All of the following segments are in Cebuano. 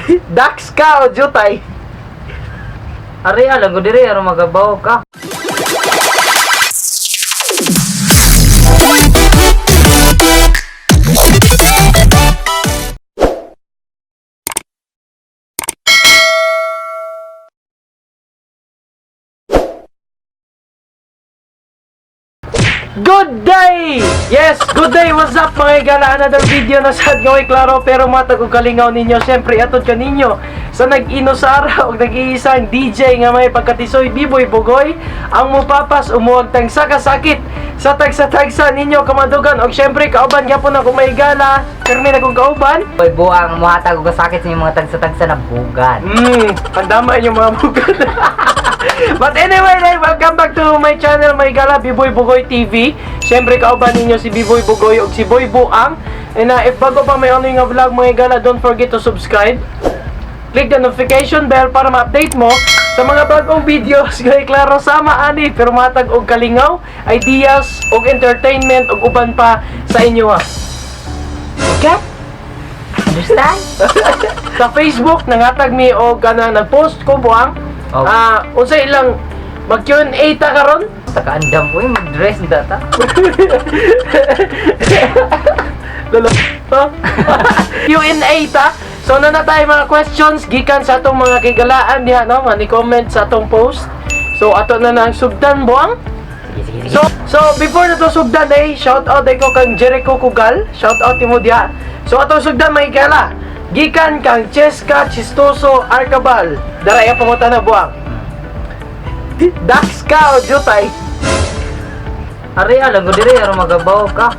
Dax ka o jutay? Ari alam ko diri aron magabaw ka. Good day! Yes, good day! What's up, mga higala? Another video na sad nga way klaro pero matag og kalingaw ninyo. Siyempre, atod ka ninyo sa nag-inusara og nag-iisang DJ nga may pagkatisoy Biboy Bugoy ang mupapas umuwag tang sakasakit sa tagsa-tagsa ninyo kamadugan og siyempre kauban gyapon ako, mga higala. Permi na kong kauban. Boy buang muhatag og sakit sa inyong mga tagsa-tagsa na bugan. Pandama inyong mga bugan. But anyway, day, welcome back to my channel, my gala, Biboy Bugoy TV. Siyempre, kauban ninyo si Biboy Bugoy o si Boy Buang. And if bago pa may ano yung vlog, mga gala, don't forget to subscribe. Click the notification bell para ma-update mo sa mga bagong videos. Gay klaro sama ani pero matag og kalingaw, ideas og entertainment og uban pa sa inyo ha. Okay? Understand? Sa Facebook nangatag mi og kanang nagpost ko, buang. Oh. Ah, unsay ilang mag Q&A ta karon? Takaandam ko mag-dress data. Lolo. Ha? Q&A ta. So na na tayo mga questions gikan sa atong mga kigalaan diha no, mga ni-comment sa atong post. So ato na na ang sugdan, buang. Sige, sige, sige. So before na to sugdan eh, shout out ko kang Jericho Kugal. Shout out nimo diha. So atong sugdan, mga higala. Gikan kang Cheska Chistoso Arcabal. Dara iya pangutan na, buang. Dax ka o jutay? Ari alam ko diri aron magabaw ka.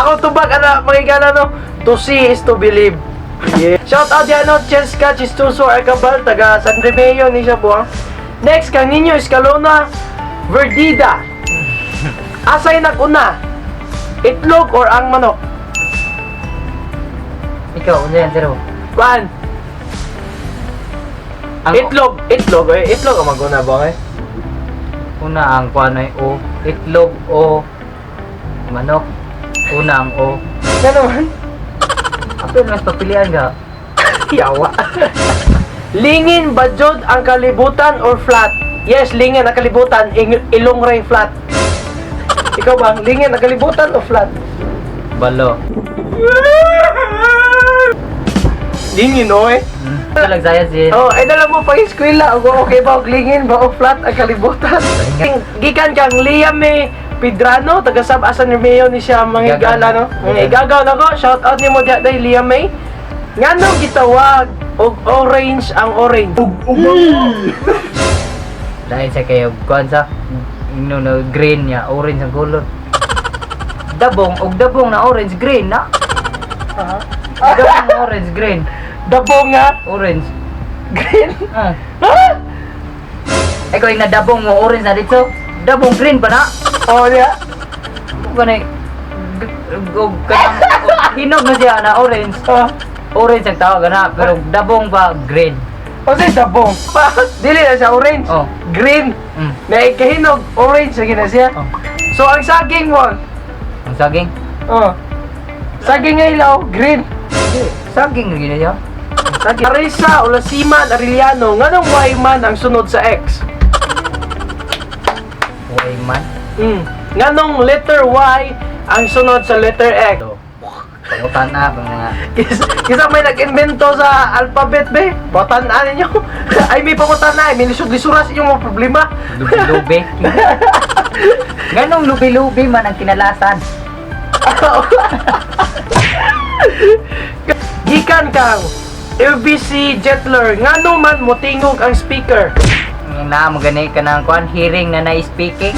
Ako tubag ana, mga higala no. To see is to believe. Yeah. Shout out diha no, Cheska Chistoso Arcabal, taga San Remeo ni siya, buang. Next kang Ninyo Escalona Verdida. Asay nag-una? Itlog or ang manok? Ikaw, unsa yan sir? Kuan, Ang itlog, itlog, eh, itlog ang maguna ba eh? Una ang kuan ay o itlog o manok. Una ang o. Nga naman? Apil mas papilian ka. Yawa. Lingin ba jud ang kalibutan or flat? Yes, lingin ang kalibutan, ilong ray flat. Ikaw ba, lingin ang kalibutan o flat? Balo. Lingin, oy. Talag science eh. Oh, ay dala mo pa eskwela, o okay ba og lingin ba o flat ang kalibutan? Gikan kang Liam May Pedrano, taga Sab Asan Romeo ni siya, mga higala no. Mga igagaw na ko, shout out nimo diha day, Liam May. Nganong gitawag og orange ang orange? Dahil sa kayo kuan sa no, no, green niya, orange ang color. Dabong og dabong na orange green na. Dabong na orange green. Dabong nga Orange. green. Ah. Ha? Ikaw yung nadabong mo orange na dito. Dabong green pa na. Oh, yeah. Kanay og kanang hinog na siya na orange. Oh. Orange ang tawag na pero dabong pa green. O sa dabong. Pa, dili na siya orange. Oh. Green. Na ikahinog orange lagi na siya. Oh. So ang saging mo. Ang saging. Oh. Saging nga ilaw, green. Saging lagi na siya. Saging. Arisa o Lasiman Arellano, nganong Y man ang sunod sa X? Way man. Nganong letter Y ang sunod sa letter X? So, pangutan na ang mga Kisa may nag-invento sa alphabet be. Patan-an ninyo. Ay may pangutan na, ay may lisod-lisura sa inyong mga problema. Lubi-lubi. Ganong lubi-lubi man ang kinalasan. Gikan kang LBC Jetler, ngano man motingog ang speaker? Ang naa mo gani ka ng kuan hearing na na speaking.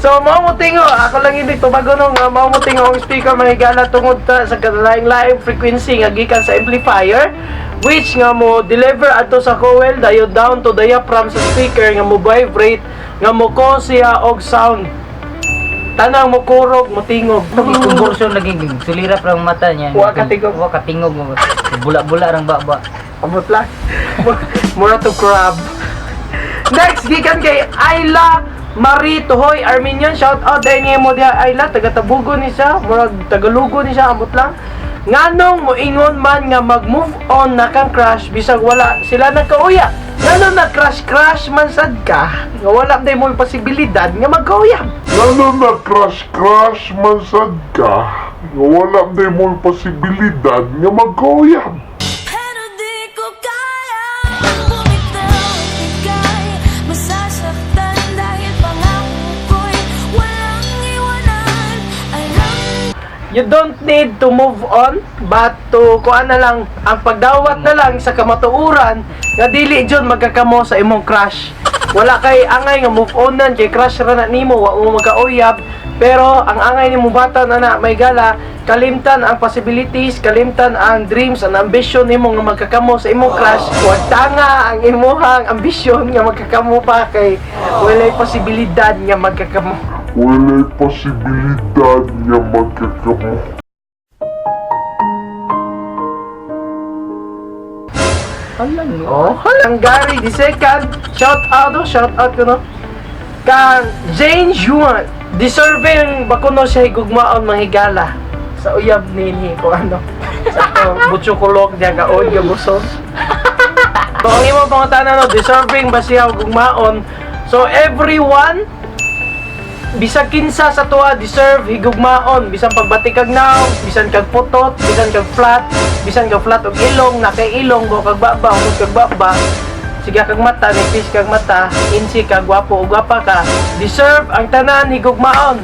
So mao mo tingo, ako lang hindi tubago no nga mao mo tingo ang speaker, mga higala, tungod ta sa kalaing-laing frequency nga gikan sa amplifier which nga mo deliver adto sa coil dayon down to diaphragm sa speaker nga mo vibrate nga mo cause siya og sound. Tanang mo kurog, mo tingog. Conversion lagi sulirap ra ang mata niya. Wa ka tingog. Wa ka tingog. Bula-bula rang baba. Amot lang. Mura to crab. Next, gikan kay Ayla Marie Tuhoy Armenian. Shout out dahil niya mo diha, Ayla. Taga Tabugo ni siya. Murag Tagalugo ni siya. Amot lang. Nganong moingon man nga mag-move on na kang crush bisag wala sila nagkauyab? Nganong na crush crush man sad ka nga wala day mo posibilidad nga magkauyab? Ngano na crush crush man sad ka nga wala day mo posibilidad nga magkauyab? Pero di ko kaya bumitaw at ika'y masasaktan dahil pangako ko'y walang iwanan. Alam You don't need to move on, but to kuan na lang ang pagdawat na lang sa kamatuoran nga dili jud magkakamo sa imong crush. Wala kay angay nga move on nan kay crush ra na nimo, wa mo magkauyab, pero ang angay nimo bata na na may gala, kalimtan ang possibilities, kalimtan ang dreams and ambition nimo nga magkakamo sa imong crush. Wa tanga ang imuhang ambisyon nga magkakamo pa kay walay posibilidad nga magkakamo. Walay posibilidad nga magkakamo. Hala no. Oh, ang Gary the second, shout out oh, shout out ko no. Kang Jane Juan, deserving ba kuno siya higugmaon manghigala sa uyab nini ko ano. Sa to butcho kulog niya ka audio busog. So ang imo pangutana no, deserving ba siya gugmaon? So everyone bisag kinsa sa tuwa deserve higugmaon, bisan pagbati kag naw, bisan kag putot, bisan kag flat, bisan kag flat og ilong, nakay ilong go kag baba, ug kag baba, siga kag mata, nipis kag mata, insi kag gwapo ug gwapa ka, deserve ang tanan higugmaon,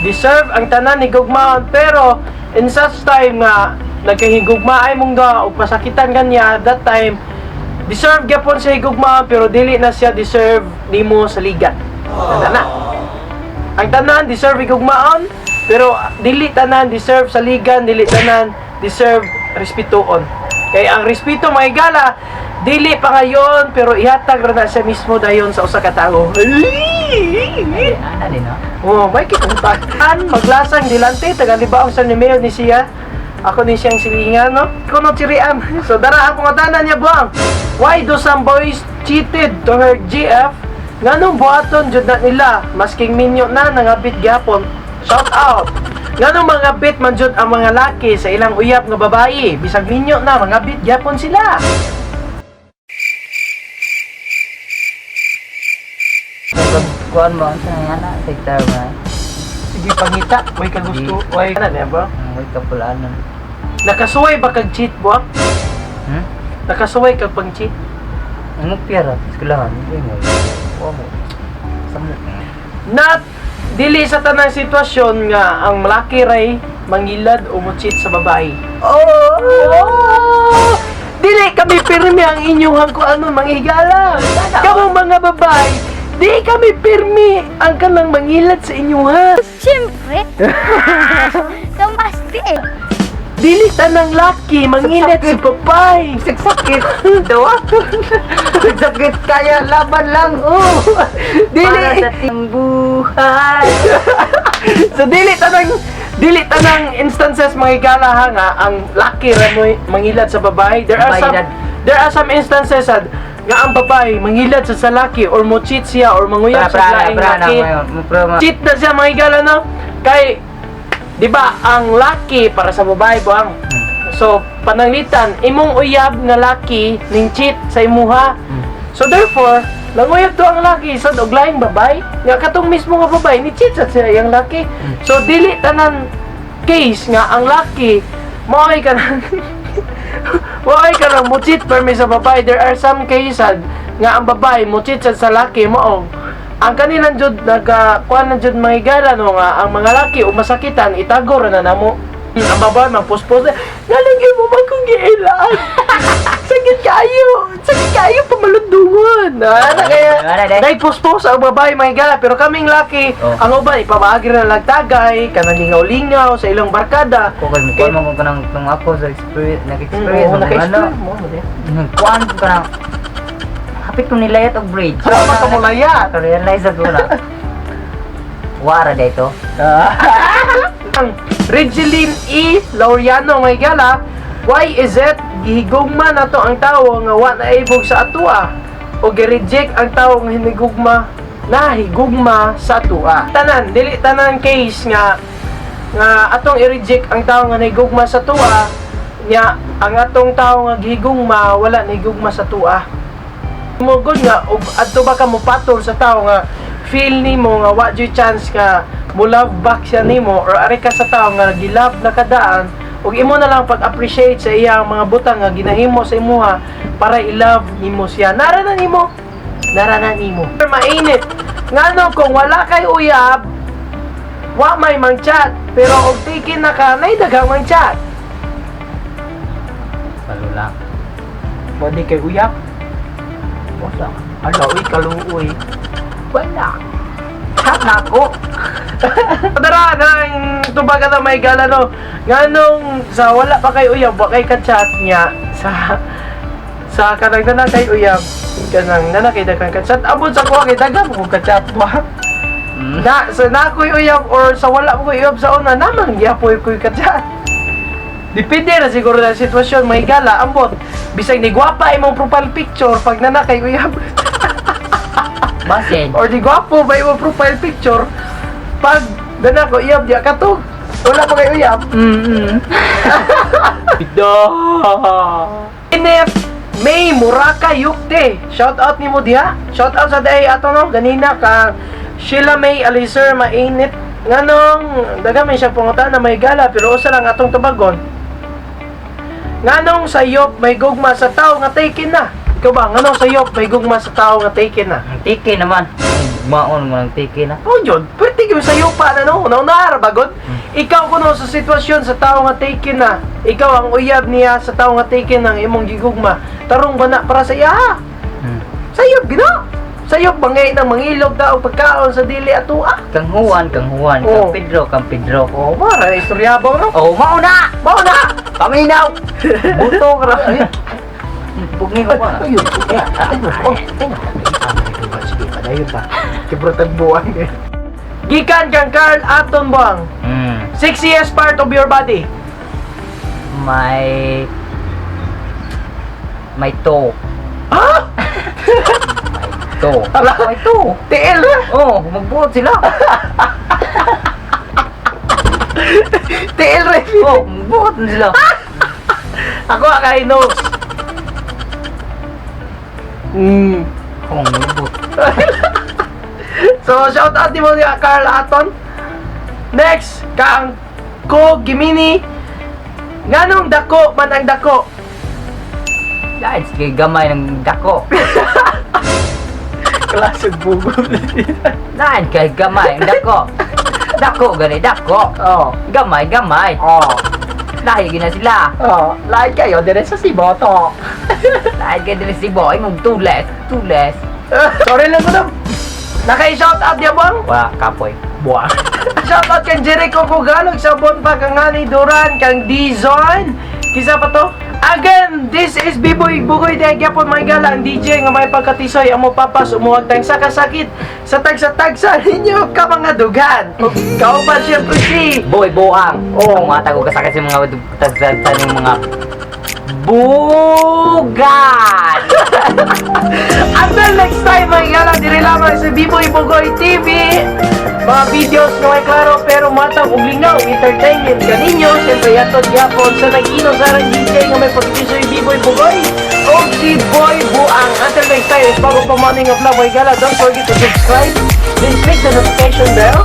deserve ang tanan higugmaon. Pero in such time nga nagkahigugmaay mong ga ug pasakitan kanya, that time deserve gyapon siya higugmaon, pero dili na siya deserve nimo saligan. Tanda na, ang tanan deserve higugmaon, pero dili tanan deserve saligan, dili tanan deserve respetuon. Kay ang respeto, mga higala, dili pa ngayon, pero ihatag ra na siya mismo dayon sa usa ka tawo. Ay, ana din no. Oh, may kitunta. An maglasang dilante taga Libaong sa Nimeo ni siya. Ako ni siyang silingan, no? Kuno chirian. So dara ang pangutana niya buang. Why do some boys cheated to her GF? Nganong buhaton jud na nila masking minyo na nangabit gyapon? Shout out. Nganong mga bit man jud ang mga laki sa ilang uyab nga babae, bisag minyo na mangabit gyapon sila. Kuan mo unsa nga ana sector ba? Sige pangita, way ka gusto, way kana niya ba? Ang way kapulanan. Nakasuway ba kag cheat buang? Hmm? Nakasuway kag pang cheat? Ang pera eskwelahan, hindi mo. Wa mo. Samot. Not dili sa tanang sitwasyon nga ang laki ray mangilad o mo-cheat sa babae. Oh! Dili kami pirmi ang inyong kung ano manghigala. Kamo mga babae, di kami pirmi ang kanang mangilad sa inyong ha. Siyempre. Kamasti eh. Dili tanang laki mangilad sa babae. Sakit. Dawa. Sakit kaya laban lang. Oh, dili Para sa ting buhay. So dili tanang instances, mga higala ha, nga ang laki ra mo mangilad sa babae. There are some Bayad. There are some instances sad nga ang babae mangilad sa laki or mo cheat siya or manguyab sa Pra laing pra na laki. ngayon. Pra ma. Cheat na siya, mga higala, no? Kay di ba ang laki para sa babae buang. So pananglitan imong uyab nga laki ning cheat sa imuha. So therefore, nanguyab to ang laki sa og laing babae. Nga katong mismo nga babae ni cheat sa siya iyang laki. So dili tanan case nga ang laki mao'y kanang mo cheat permi sa babae. There are some cases nga ang babae mo cheat sa laki mo. Ang kanilang jud nagka kuan na jud mga higala no nga ang mga laki o masakitan itago ra na namo. Ang babae magpuspos na nalagay mo man kung giilaan. Sakit kayo. Sakit kayo pamalundungon. Ah, na kaya Wala, day. dahil puspos ang babae, mga higala, pero kaming laki Oh. ang uban ipabaagi ra lagtagay kanang lingaw-lingaw sa ilang barkada. Ko kay mo kuan mo kung kanang nung ako sa experience, nag-experience Oo, mo ano. naka-experience mo. Di. Kuan ko kanang hapit ko nilayat og bridge. Sama ka mulayat. Realize ako na. Wara dito. Ang Regeline E. Laureano, may gala, why is it gihigugma na to ang tawo nga wa na ibog sa atua o gi-reject ang tawo nga hinigugma na higugma sa atua? Tanan, dili tanan case nga Nga atong i-reject ang tao nga nahigugma sa tuwa nya, ang atong tao nga gihigugma wala nahigugma sa tuwa. Mo gud nga og adto ba ka mo patol sa tao nga feel nimo nga wa jud chance nga mo love back siya nimo, or ari ka sa tao nga gi-love na kadaan ug imo na lang pag-appreciate sa iya ang mga butang nga ginahimo sa imuha para i-love nimo siya? Nara na nimo, nara na nimo. Mainit, ngano kung wala kay uyab, wa may mang chat, pero og taken na ka, nay daghang mang chat? Palula. Pwede kay uyab. Wala. Ala, uy, kaluoy. Wala. Chat na ako. Tara, nang tubaga na may gala, no. Nganong sa wala pa kay uyab, wa kay ka-chat niya, sa kanang nana kay uyab, kanang nana kay daghang ka-chat. Abot sa kuha kay daghang ko ka-chat ba. Na sa na ko'y uyab or sa wala ko uyab sa una naman giapoy ko'y ka-chat. Depende na siguro na sitwasyon, may gala, ambot. Bisag ni gwapa imong profile picture pag nana kay uyab. Basin. Or di gwapo ba imong profile picture pag dana ko uyab diya katog wala pa kay uyab. Bida. Inef May Muraka Yukte. Shout out nimo diha. Shout out sa day ato, no, ganina ka Sheila May Alicer. Mainit, nganong daga may siya pangutan na, may gala, pero usa lang atong tubagon. Nganong sayop may gugma sa tao nga taken na? Ikaw ba, nganong sayop may gugma sa tao nga taken na? Ang tiki naman. Maon mo ng tiki na. Oh, yun. Pwede kayo sa yupa na, no? Una-una, bagod. Ikaw kuno sa sitwasyon sa tao nga taken na. Ikaw ang uyab niya sa tao nga taken ng imong gigugma. Tarong ba na para sa iya? Sayop, gina. Sayop, bangay ng mangilog daw pagkaon sa dili atua. Kang Juan, kang Juan, Oh. kang Pedro, kang Pedro. Oh, mara, istorya ba, no? Oh, mauna! Mao na! Paminaw! Buto ka ra. Pugni ko pa. Ayun. Oh, sige, padayon ta. Kibro tagbuan eh. Gikan kang Carl Aton Buang. Sexiest part of your body. My toe. Ha? My toe. Ala. My toe. TL na. Oh, magbuot sila. TL rin. Oh, magbuot na sila. Ako kay nose. Oh, magbuot. So, shout out mo ni Carl Aton. Next, kang Ko Gimini. Nganong dako man ang dako? Dahil sige gamay ng dako. Klaseng bugo. Dahil kay gamay ng dako. Dako gani dako. Oh. Gamay gamay. Oh. Dahil gina sila. Oh, lain kayo dire sa Siboto. Dahil kay diri si Boy mong tules, tules. Sorry lang ko na. Naka-shout out niya bang? Wala kapoy. Buwa. Shout out kang Jericho Kugalog sa Bonpa, kang Ani Duran, kang Dizon. Kisa pa to? Again, this is Biboy Bugoy de Gyapon, mga gala, ang DJ nga may pagkatisoy, amo papas umuwag tayong sakasakit sa tagsa-tagsa ninyo ka mga dugan. Ug kauban siyempre si Boy buang. Oo. Ang mga tago kasakit sa mga tagsa ng mga bugan. Until next time, mga gala, diri lamang sa Biboy Bugoy TV. Mga videos nga may klaro pero matang ug lingaw entertainment kaninyo. Siyempre yatod yapon sa nag-ino sa arang DJ nga may pagkatisoy, Biboy Bugoy o si Boy Buang. Until next time, if bago pa morning of love, mga gala, don't forget to subscribe, then click the notification bell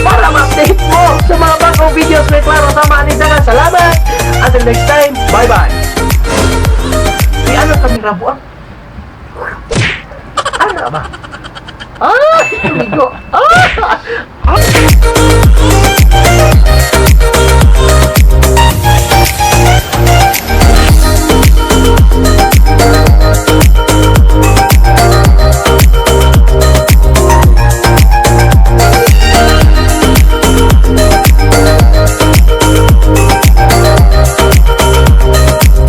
para ma-update mo sa mga bagong videos. May klaro, tama ni Dagan. Salamat! Until next time, bye-bye! Di ano kami rabuan? Ano ba? Ah! Tumigo! Ah! Ah!